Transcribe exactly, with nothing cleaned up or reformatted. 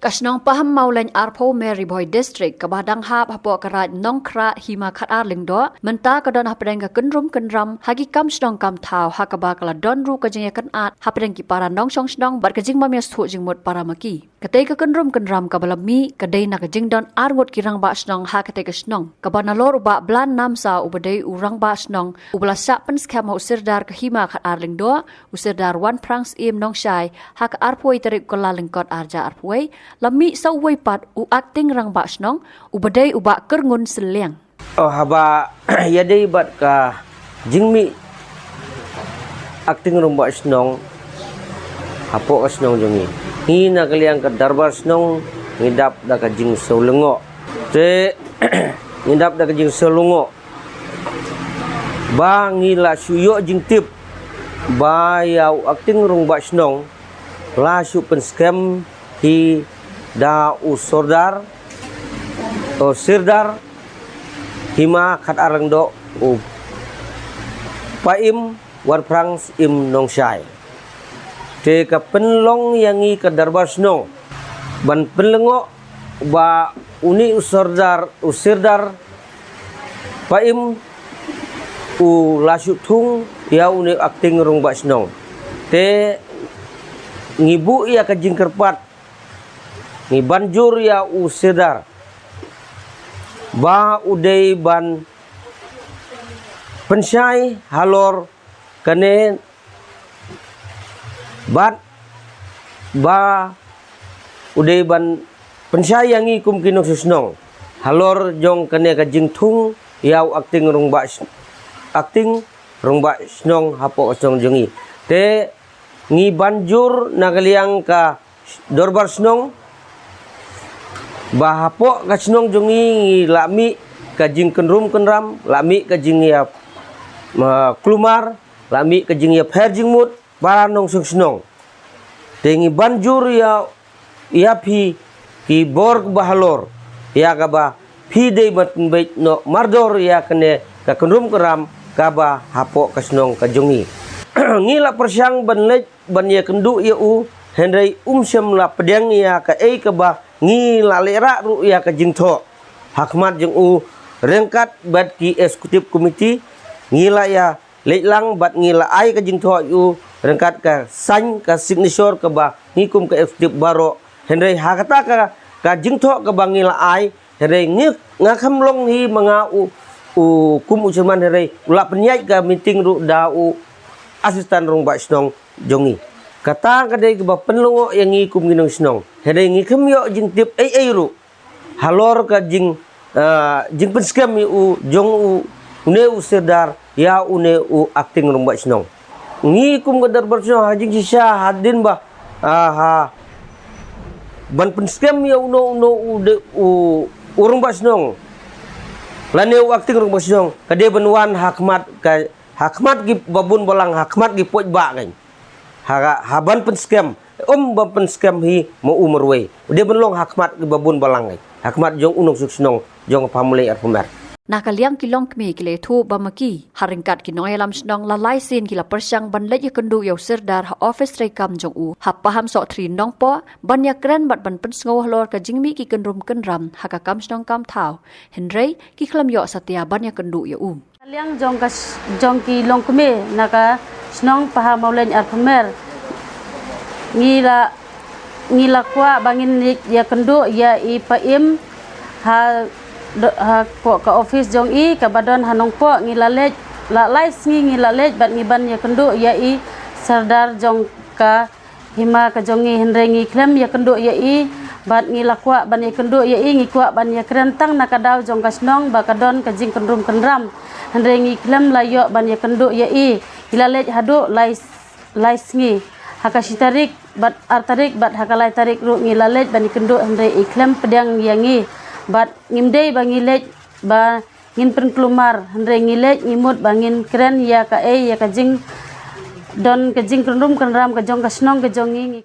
Ka shnong Pahammawlein arphew Mary Bhoi District kaba dang hap hapoh ka Raid Nongkhrah Hima Khatar Lyngdoh mynta ka don hapdeng ka kynrum kynram ha ki kam shnong kam thaw ha kaba ka la don ruh ka jingïakynad hapdeng ki para nongshong shnong bad ka jingbym ïasuk jingmut para ma ki. Katei ka kynrum kynram kaba la mih ka dei na ka jingdon arngut ki rangbah shnong ha katei ka shnong kaba nalor u Bah Blan Namsa uba dei u rangbah shnong uba la shah pynskhem ha u Sirdar ka Hima Khatar Lyngdoh, u Sirdar Wanphrang Syiem Nongshai ha ka arphew tarik Kyllalyngkot arja arphew la mih sa uwei pat u Acting Rangbah Shnong uba dei u Bah Kyrngun Sylliang. Oh, haba ïadei bad ka jingmih Acting Rangbah Shnong hapoh ka shnong jong ngi, ngi na ka liang ka Dorbar Shnong ngi dap da ka jingsngewlyngngoh. Te ngi dap da ka jingsngewlyngngoh ba ngi la shu ïoh jingtip ba ïa u Acting Rangbah Shnong la shu pynskhem hi da u Sordar, u Sirdar Hima Khatar Lyngdoh, u Paim Wanphrang Syiem Nongshai. Te ka pynlong ïa ngi ka Dorbar Shnong ban pynlyngngoh ba une u Sordar, u Sirdar Paim u la shu thung ïa une u Acting Rangbah Shnong. Te ngi buh ïa ka jingkyrpad, ngi ban jur ïa u Sirdar ba u dei ban pynshai halor kane bad ba u dei ban pynshai ïa ngi kum ki nongshong shnong halor jong kane ka jingthung ïa u Acting Rangbah Sh-, Acting Rangbah Shnong hapoh ka shnong jong ngi. Te ngi ban jur na ka liang ka Dorbar Shnong ba hapoh ka shnong jong ngi ngi la mih ka jingkynrum kynram, la mih ka jingïa, ma, kulmar, la mih ka jingïapher jingmut para nongshong shnong. Te ngi ban jur ïa, ïa phi ki bor ba halor ïa kaba phi dei ban pynbeit noh mardor ïa kane ka kynrum kynram kaba hapoh ka shnong ka jong ngi. Ngi la pyrshang ban leit ban ïakynduh ïa u, hynrei um shym la pdiang ïa kaei kaba ngi la leh rah ruh ïa ka jingthoh ha khmat jong u. Ryngkat bad ki executive committee ngi la ïa leit lang bad ngi la ai ka jingthoh ïa u ryngkat ka sign, ka signature kaba ngi kum ka executive baroh. Hynrei ha kata ka, ka jingthoh kaba ngi la ai, hynrei ngi, nga kham long hi ma nga u, u kum u chairman, hynrei u la pynïaid ka meeting ruh da u assistant rangbah shnong jong ngi. Kata ka dei kaba pynlyngngoh ïa ngi kum ki nongshong shnong. Hynrei ngi kham ïoh jingtip ei ei ruh halor ka jing, ah, jingpynskhem ïa u jong u, une u Sirdar ïa une u Acting Rangbah Shnong. Ngi kum ka Dorbar Shnong ha jingshisha hadien ba, ah, ha ban pynskhem ïa uno uno u de, u, u Rangbah Shnong lane u Acting Rangbah Shnong ka dei ban wan ha khmat ka, ha khmat ki babun balang, ha khmat ki paidbah kan. Ha, ha ban pynskhem, um ban pynskhem hi ma u marwei. U dei ban long ha khmat ki babun balang, ha khmat jong u nongshong shnong jong ka Pahammawlein arphew Mer. Na ka liang ki longkmie ki la ïathuh ba ma ki, ha ryngkat ki nongïalam shnong la lai sien ki la pyrshang ban leit ïakynduh ïa u Sirdar ha office treikam jong u ha Pahamsohthri Nongpoh ban ïakren bad ban pynsngew halor ka jingmih ki kynrum kynram ha ka kam shnong kam thaw. Hynrei ki khlem ïoh satia ban ïakynduh ïa u. Liang jong ka s-, jong ki longkmie na ka shnong Pahammawlein arphew Mer. Ngi la, ngi la kwah ba ngin leit ïakynduh ïa i Paim ha, do-, ha ko-, ka office jong i kaba don ha Nongpoh. Ngi la leit, la lai sngi ngi la leit bad ngi ban ïakynduh ïa i Sirdar jong ka Hima ka jong ngi, hynrei ngi khlem ïakynduh ïa i, bad ngi la kwah ban ïakynduh ïa i, ngi kwah ban ïakren tang na ka daw jong ka shnong ba ka don ka jingkynrum kynram. Hynrei ngi khlem la ïoh ban ïakynduh ïa i. Ngi la leit haduh lai, lai sngi. Ha ka shi tarik bad ar tarik bad ha ka lai tarik ruh ngi la leit ban ïakynduh, hynrei i khlem pdiang ïa ngi. Bad ngim dei ba ngi leit ba ngin pynkulmar, hynrei ngi leit ngi mut ba ngin kren ïa kaei, ïa ka jingdon ka jingkynrum kynram ka jong ka shnong ka jong ngi.